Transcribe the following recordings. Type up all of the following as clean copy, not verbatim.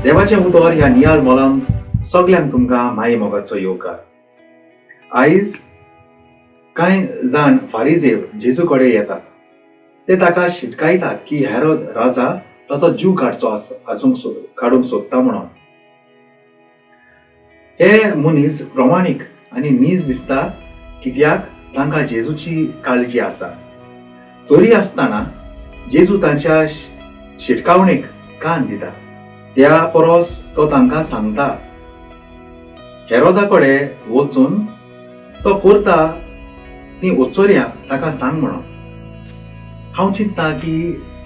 देवाचें उतर ह्या नियाळ मोलांत सगल्यांक तुमकां माये मोगाचो येवकार. आयज कांय जाण फारिजेव जेजू कडेन येतात. ते ताका शिटकायतात की हेरोद राजा ताचो जीव काडचो आसूंक काडूंक सोदता म्हणून. हे मनीस प्रमाणीक आनी नीज दिसता, कित्याक तांकां जेजूची काळजी आसा. तरी आसतना जेजू तांच्या शिटकावणेक कान दिता. त्या परस तो तांकां सांगता, हेरोदा कडेन वचून तो करता ती ओचोर्या ताका सांग म्हणून. हांव चिंतता की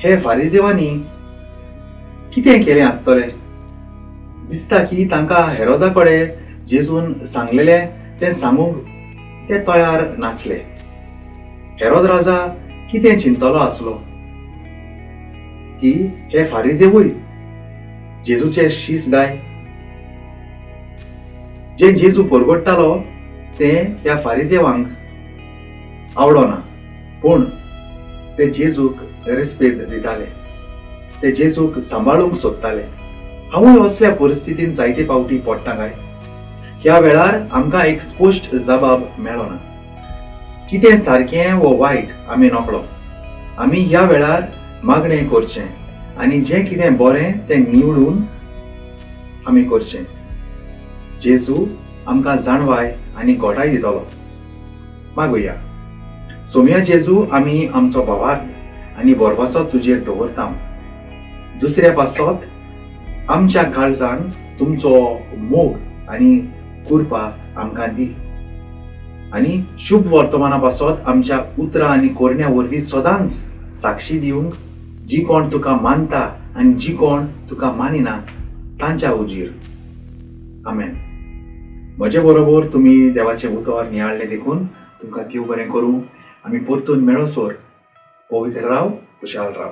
हे फारिजेवांनी कितें केलें आसतलें. दिसता की तांकां हेरोदा कडेन जेजून सांगलेलें तें सांगूंक ते तयार नासले. हेरोद राजा कितें चिंतलो आसलो की हे फारिजेवूय जेजूचे शीस गाय. जें जेजू परगट्टालो तें ह्या फारिजेवांक आवडना, पूण ते जेजूक रेस्पेद दिताले, ते जेजूक सांबाळूंक सोदताले. हांवूय असल्या परिस्थितीन जायते फावटी पडटा काय? ह्या वेळार आमकां एक स्पश्ट जबाब मेळना. कितें सारकें वो वायट आमी नकळो. आमी ह्या वेळार मागणें करचें आनी जें कितें बरें तें निवडून आमी करचें. जेजू आमकां जाणवाय आनी गोटाय दितलो. मागुया. सोम्या जेजू, आमी आमचो भावार्थ आनी भरवंसो तुजेर दवरता. दुसऱ्या पासत आमच्या काळजान तुमचो मोग आनी कृपा आमकां दी आनी शुभ वर्तमाना पासत आमच्या उतरां आनी करण्या वरवीं सदांच साक्षी दिवंक जी कोण तुका मानता आनी जी कोण तुका मानिना तांच्या उजीर. आमेन. म्हजे बरोबर तुमी देवाचें उतर नियाळ्ळें देखून तुमकां देव बरें करूं. आमी परतून मेळसर पवित्र राव, खुशाल राव.